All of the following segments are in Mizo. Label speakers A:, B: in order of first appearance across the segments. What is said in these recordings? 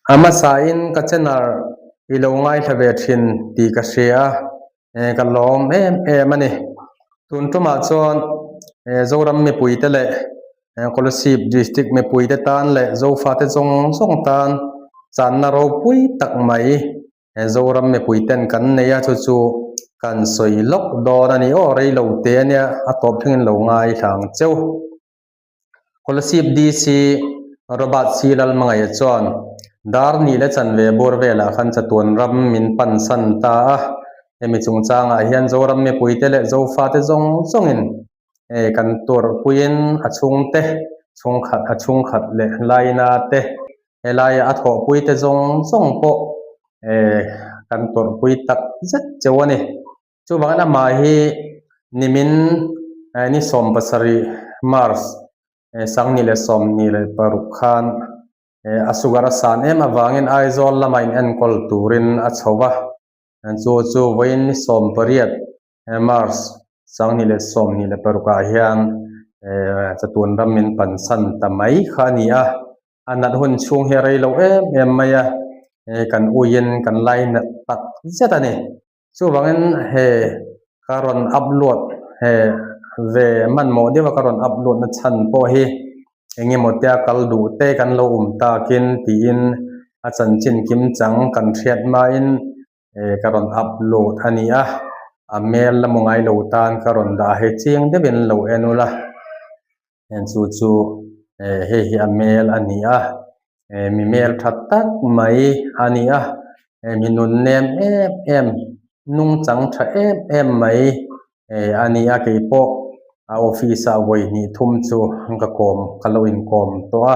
A: A hmasain ka channel i lo ngaithla ve thin tih ka hria a, ka lawm em em a ni. Tun tumah chuan Zoram mipuite leh Kolasib District mipuite tan leh Zofate zawng zawng tan channa ropui tak mai Zoram mipui ten kan nei a, chu chu kan sawi lawk dawn a ni. Aw rei lo te a nia, a tawp thlengin lo ngaithla ang cheu. Kolasib DC Robert C Lalmangaia chuan dar ni leh chanve bur velah khan chatuan ram min pansan ta a, hemi chungchangah hian Zoram mipuite leh Zofate zawng zawngin kan tuarpuiin a chhungte chhungkhat a chhungkhat leh laina te helaia a thawhpuite zawng zawng pawh kan tuarpui tak zet cheu a ni. Chuvangin amah hi nimin ni 70 March 2026 khan a sugar a san em avangin Aizawl lama in enkawl turin a chho va, chu chu vawiin ni 18 March 2026 ah hian chatuan ram min pansan ta mai kha a ni a, a nat hun chhung hi a rei lo em em mai a, kan uiin kan lainat tak zet a ni. Chuvangin he ka rawn upload he ve hmanhmawh deuha ka rawn upload na chhan pawh hi eng emaw tia kal duh te kan lo awm takin tiin a chanchin kim chang kan hriat hmain ka rawn upload a ni a, a hmel la maw ngai lo tan ka rawn dah a hei chiang deuhin lo en ula. Heng chu chu hei hi a hmel a ni a mi hmel tha tak mai a ni a mi nun nem em em nungchang tha em em mai a ni a keipawh a office ah vawi hnih thum chu ka kawm ka lo inkawm tawh a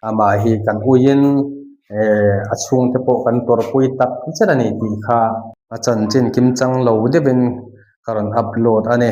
A: amah hi kan uiin a chhungte pawh kan tawrhpui tak zet a ni tih kha a chanchin kim chang lo deuhin ka rawn upload a ni.